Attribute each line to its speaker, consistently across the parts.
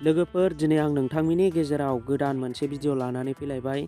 Speaker 1: लोगोफोर दिनै आं नोंथांनि गेजेराव गोदान मोनसे भिडिअ लानानै फैलायबाय।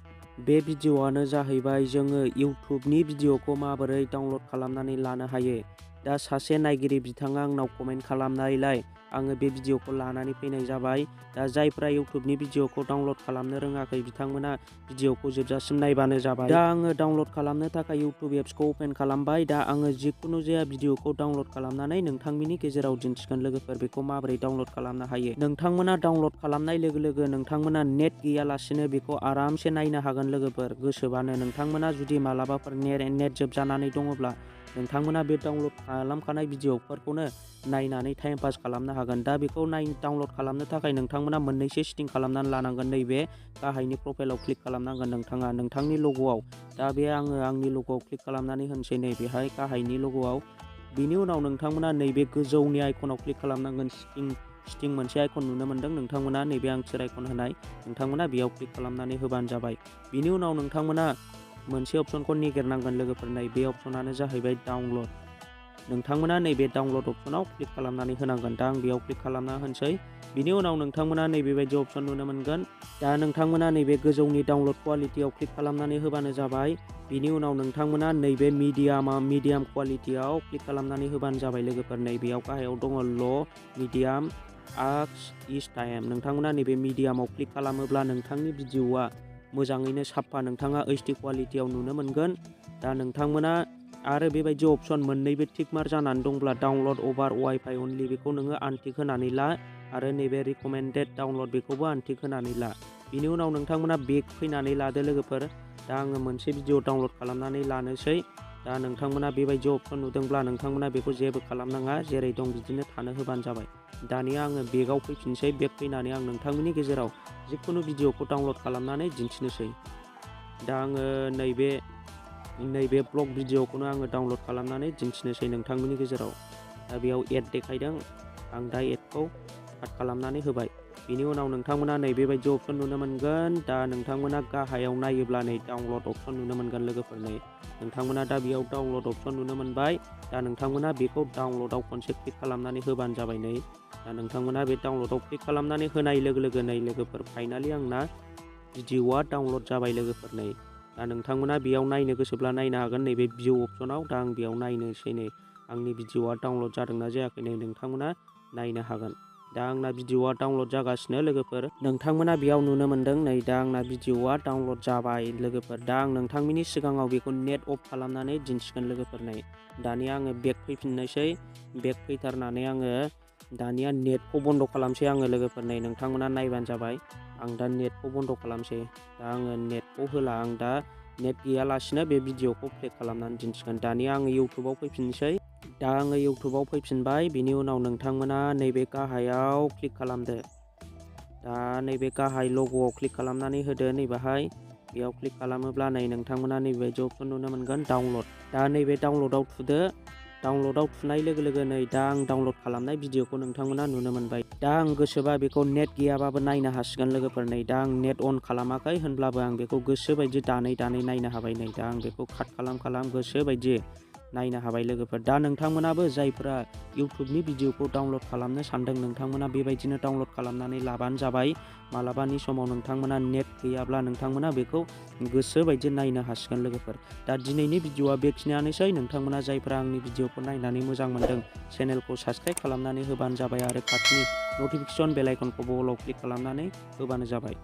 Speaker 1: बे भिडिअआनो जाहैबाय जोङो इउटुबनि भिडिअखौ माबोरै डाउनलड खालामनानै लानो हायो। दा सासे नायगिरि बिथाङा आंनाव कमेन्ट खालामनायलाय आङो बे भिडिअखौ लानानै फैनाय जाबाय। दा जायफ्रा इउटुबनि भिडिअखौ डाउनलड खालामनो रोङाखै बिथांमोना भिडिअखौ जोबजासिम नायबानो जाबाय। दा आङो डाउनलड खालामनो थाखाय इउटुब एप्सखौ अपेन खालामबाय। दा आङो जिखुनु जाया भिडिअखौ डाउनलड खालामनानै नोंथांमोननि गेजेराव दिन्थिगोन लोगोफोर बेखौ माबोरै डाउनलड खालामनो हायो। नोंथांमोना डाउनलड खालामनाय लोगो लोगो नोंथांमोना नेट गैयालासिनो बेखौ आरामसे नायनो हागोन लोगोफोर। गोसोबानो नोंथांमोना जुदि मालाबाफोर नेट जोबजानानै दङब्ला नोंथांमोना बे डाउनलड खालामखानाय भिडिअफोरखौनो नायनानै टाइम पास खालामनो हागोन। दा बेखौ डाउनलड खालामनो थाखाय नोंथांमोना मोननैसो सेटिं खालामनानै लानांगोन। नैबे गाहायनि प्रफाइलाव क्लिक खालामनांगोन नोंथाङा नोंथांनि लग'आव। दा बे आङो आंनि लग'आव क्लिक खालामनानै होनोसै नैबेहाय गाहायनि लग'आव। बिनि उनाव नोंथांमोना नैबे गोजौनि आइकनाव क्लिक खालामनांगोन। सिटिं मोनसे आइकन नुनो मोन्दों नोंथांमोना, नैबे आं सोर आइकन होनाय नोंथांमोना बेयाव क्लिक खालामनानै होबानो जाबाय। बिनि उनाव नोंथांमोना मोनसे अपसनखौ नागिरनांगोन लोगोफोर। बे अपसनानो जाहैबाय डाउनलड। नोंथांमोना नैबे डाउनलड अपसनाव क्लिक खालामनानै होनांगोन। दा आं बेयाव क्लिक खालामना होनोसै। बिनि उनाव नोंथांमोना नैबेबायदि अपसन नुनो मोनगोन। दा नोंथांमोना नैबे गोजौनि डाउनलड कुवालिटियाव क्लिक खालामनानै होबानो जाबाय। बिनि उनाव नोंथांमोना नैबे मिडियाम कुवालिटियाव क्लिक खालामनानै होबानो जाबाय लोगोफोर। नैबेयाव गाहायाव दङ ल', मिडियाम, आक्स, इस टाइम। नोंथांमोना नैबे मिडियामाव क्लिक खालामोब्ला नोंथांनि भिडिअआ मोजाङैनो साफा नोंथाङा HD कुवालिटियाव नुनो मोनगोन। दा नोंथांमोना आरो बेबायदि अपसन मोननैबो टिक मार्क जानानै दंब्ला डाउनलड अभार वाइफाइ अनलि बेखौ नोङो आनटिक होनानै ला आरो नैबे रिकमेन्डेड डाउनलड बेखौबो आनटिक होनानै ला। बिनि उनाव नोंथांमोना बेक फैनानै लादो लोगोफोर। दा आङो मोनसे भिडिअ डाउनलड खालामनानै लानोसै। दा नोंथांमोना बेबायदि अपसन नुदोंब्ला नोंथांमोना बेखौ जेबो खालामनाङा, जेरै दं बिदिनो थानो होबानो जाबाय। दानिया आङो बेकआव फैफिनसै। बेक फैनानै आं नोंथांमोननि गेजेराव जिखुनु भिडिअखौ डाउनलड खालामनानै दिन्थिनोसै। दा आङो नैबे ब्लग भिडिअखौनो आङो डाउनलड खालामनानै दिन्थिनोसै नोंथांमोननि गेजेराव। दा बेयाव एड देखायदों, आं दा एडखौ काट खालामनानै होबाय। बिनि उनाव नोंथांमोना नैबेबायदि अपसन नुनो मोनगोन। दा नोंथांमोना गाहायाव नायोब्ला नै डाउनलड अपसन नुनो मोनगोन लोगोफोर। नोंथांमोना दा बेयाव डाउनलड अपसन नुनो मोनबाय। दा नोंथांमोना बेखौ डाउनलडआव खनसे क्लिक खालामनानै होबानो जाबाय। दा नोंथांमोना बे डाउनलडआव क्लिक खालामनानै होनाय लोगो लोगो लोगोफोर फाइनालि आंना भिडिअआ डाउनलड जाबाय लोगोफोर। दा नोंथांमोना बेयाव नायनो गोसोब्ला नायनो हागोन नैबे भिउ अपसनाव। दा आं बेयाव नायनोसै आंनि भिडिअआ डाउनलड जादोंना जायाखै नोंथांमोना नायनो हागोन। दा आंना भिडिअआ डाउनलड जागासिनो लोगोफोर। नोंथांमोना बेयाव नुनो मोन्दों दा आंना भिडिअआ डाउनलड जाबाय लोगोफोर। दा आं नोंथांमोननि सिगाङाव बेखौ नेट अफ खालामनानै दिन्थिगोन लोगोफोर। दानिया आङो बेक फैफिननोसै। बेक फैथारनानै आङो दानिया नेटखौ बन्द' खालामसै आङो लोगोफोर। नोंथांमोना नायबानो जाबाय। आं दा नेटखौ बन्द' खालामसै। दा आङो नेटखौ होला, आं दा नेट गैयालासिनो बे भिडिअखौ प्ले खालामनानै दिन्थिगोन। दानिया आङो इउटुबाव फैफिनसै। दा आङो इउटुबाव फैफिनबाय। बिनि उनाव नोंथांमोना नैबे गाहायाव क्लिक खालामदो। दा नैबे गाहाय लग'आव क्लिक खालामनानै होदो नैबेहाय। बेयाव क्लिक खालामोब्ला नोंथांमोना नैबेबायदि अपसन नुनो मोनगोन डाउनलड। दा नैबे डाउनलडआव थुदो। डाउनलडआव थुनाय लोगो लोगो दा आं डाउनलड खालामनाय भिडिअखौ नोंथांमोना नुनो मोनबाय। दा आं गोसोबा बेखौ नेट गैयाबाबो नायनो हासिगोन लोगोफोर। दा आं नेट अन खालामाखै होनब्लाबो आं बेखौ गोसोबायदि दानै नायनो हाबाय। दा आं बेखौ काट खालाम गोसोबायदि नायनो हाबाय लोगोफोर। दा नोंथांमोनाबो जायफोरा इउटुबनि भिडिअखौ डाउनलड खालामनो सानदों नोंथांमोना बेबायदिनो डाउनलड खालामनानै लाबानो जाबाय। मालाबानि समाव नोंथांमोना नेट गैयाब्ला नोंथांमोना बेखौ गोसोबायदि नायनो हासिगोन लोगोफोर। दा दिनैनि भिडिअआ बेखिनियानोसै। नोंथांमोना जायफोरा आंनि भिडिअखौ नायनानै मोजां मोनदों चेनेलखौ साबस्क्राइब खालामनानै होबानो जाबाय आरो खाथिनि नटिफिकेसन बेल आइकनखौ बलाव क्लिक खालामनानै होबानो जाबाय।